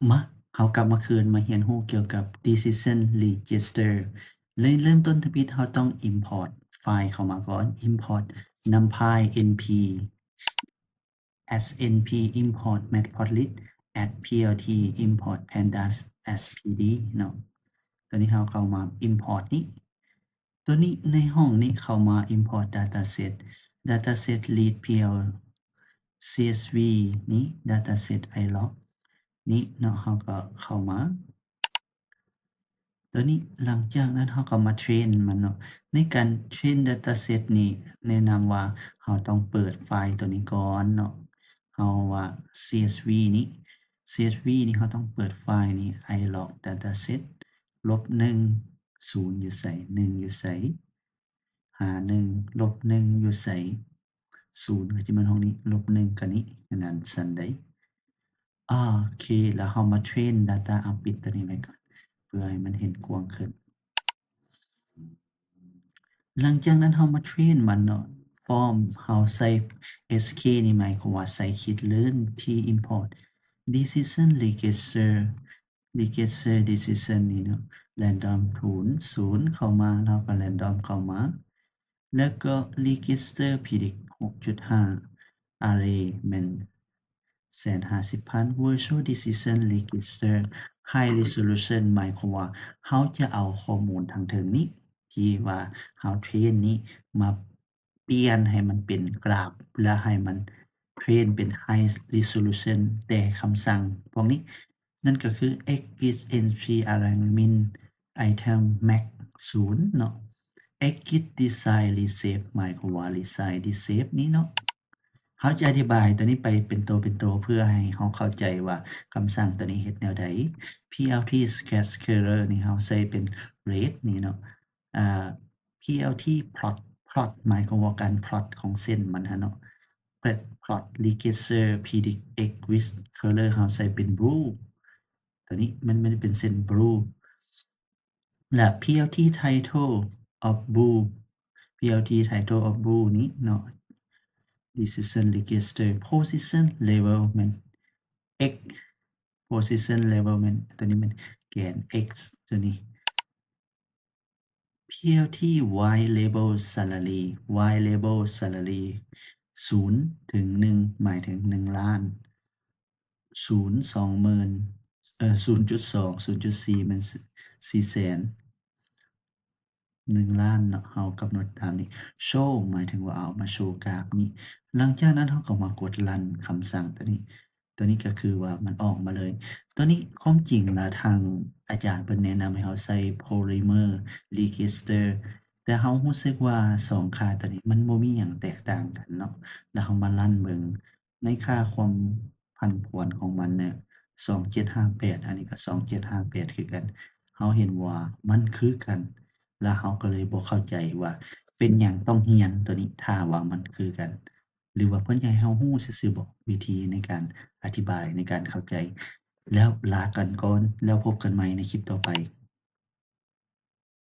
ມາ ເຮົາກັບມາຄືນມາຮຽນຮູ້ກ່ຽວກັບ Decision Register ເລີ່ມຕົ້ນທຳອິດເຮົາຕ້ອງ import ໄຟລ໌ເຂົ້າມາກ່ອນ import NumPy np as np import matplotlib as plt import pandas as pd ເນາະ ຕົວນີ້ເຮົາເຂົ້າມາ import ນີ້ ຕົວນີ້ໃນຫ້ອງນີ້ເຂົ້າມາ import dataset dataset readpl csv ນີ້ dataset ilog ນີ້ເນາະ ເຮົາກໍເຂົ້າມາ ຕົວນີ້ ຫຼັງຈາກນັ້ນເຮົາກໍມາເທຣນມັນເນາະ ໃນການເທຣນ dataset ນີ້ ແນະນຳວ່າເຮົາຕ້ອງເປີດໄຟລ໌ຕົວນີ້ກ່ອນເນາະ ເຮົາວ່າ csv ນີ້ csv ນີ້ເຮົາຕ້ອງເປີດໄຟລ໌ນີ້ ilog dataset ລົບໜຶ່ງ ສູນຢູ່ໃສ ໜຶ່ງຢູ່ໃສ ຫາໜຶ່ງ ລົບໜຶ່ງຢູ່ໃສ ສູນກໍຈະແມ່ນຫ້ອງນີ້ ລົບໜຶ່ງກໍນີ້ ອັນນັ້ນຊັ້ນໃດ ໂອເຄ ແລ້ວເຮົາມາເທຣນ data ເອົາ ປິດຕົວນີ້ໄວ້ກ່ອນ ເພື່ອໃຫ້ມັນເຫັນກວ້າງຂຶ້ນ ຫຼັງຈາກນັ້ນເຮົາມາເທຣນມັນເນາະ form ເຮົາໃສ່ skk ນີ້ໝາຍຄວາມວ່າໃສ່ keylearn ທີ່ import decision register register decision ນີ້ເນາະ random ສູນ ສູນເຂົ້າມາ ເຮົາກໍ random ເຂົ້າມາ ແລ້ວກໍ register predict ຫົກຈຸດຫ້າ array ແມ່ນ ແສນຫ້າສິບພັນ virtual decision register high resolution ໝາຍຄວາມວ່າເຮົາຈະເອົາຂໍ້ມູນທາງເທິງນີ້ ທີ່ວ່າເຮົາເທຣນນີ້ ມາປ່ຽນໃຫ້ມັນເປັນກຣາຟ ແລະ ໃຫ້ມັນເທຣນເປັນ high resolution ແຕ່ຄຳສັ່ງພວກນີ້ ນັ້ນກໍຄື edge grid np alignment item max ສູນເນາະ edge grid design reshape ໝາຍຄວາມວ່າ design reshape ນີ້ເນາະ ເຮົາຈະອະທິບາຍຕົວນີ້ໄປເປັນໂຕເປັນໂຕ ເພື່ອໃຫ້ເຮົາເຂົ້າໃຈວ່າຄຳສັ່ງຕົວນີ້ເຮັດແນວໃດ plt sketch color ນີ້ເຮົາໃສ່ເປັນ red ນີ້ເນາະ ອາ plt plot plot ໝາຍຄວາມວ່າການ plot ຂອງເສັ້ນມັນຫັ້ນເນາະ plot register predict edge grid color ເຮົາໃສ່ເປັນ blue ຕົວນີ້ມັນ ມັນເປັນເສັ້ນ blue ແລະ plt title of blue plt title of blue ນີ້ເນາະ decision register position level ແມ່ນ x position level ແມ່ນ ຕົວນີ້ແມ່ນແກນ x ຕົວນີ້ plt y label salary y label salary ສູນເຖິງໜຶ່ງ ໝາຍເຖິງໜຶ່ງລ້ານ ສູນ ສອງໝື່ນ ເອີ ສູນຈຸດສອງ ສູນຈຸດສີ່ ແມ່ນ ສ- ສີ່ແສນ ໜຶ່ງລ້ານເນາະ ເຮົາກຳນົດຕາມນີ້ show ໝາຍເຖິງວ່າເອົາມາໂຊກາບນີ້ ຫຼັງຈາກນັ້ນເຮົາກໍມາກົດ run ຄຳສັ່ງຕົວນີ້ ຕົວນີ້ກໍຄືວ່າມັນອອກມາເລີຍ ຕົວນີ້ຄວາມຈິງລະທາງອາຈານເພິ່ນແນະນຳໃຫ້ເຮົາໃສ່ polymer register ແຕ່ເຮົາຮູ້ສຶກວ່າສອງຄ່າຕົວນີ້ມັນບໍ່ມີຫຍັງແຕກຕ່າງກັນເນາະ ແລ້ວເຮົາມາ run ເບິ່ງ ໃນຄ່າຄວາມຜັນຜວນຂອງມັນເນຍ ສອງເຈັດຫ້າແປດ ອັນນີ້ກໍສອງເຈັດຫ້າແປດຄືກັນ ເຮົາເຫັນວ່າມັນຄືກັນ ແລ້ວເຮົາກໍເລີຍບໍ່ເຂົ້າໃຈວ່າເປັນຫຍັງຕ້ອງຮຽນຕົວນີ້ ຖ້າວ່າມັນຄືກັນ ຫຼືວ່າເພິ່ນຢາກໃຫ້ເຮົາຮູ້ຊື່ໆບໍ ວິທີໃນການອະທິບາຍ ໃນການເຂົ້າໃຈ ແລ້ວລາກັນກ່ອນ ແລ້ວພົບກັນໃໝ່ໃນຄລິບຕໍ່ໄປ.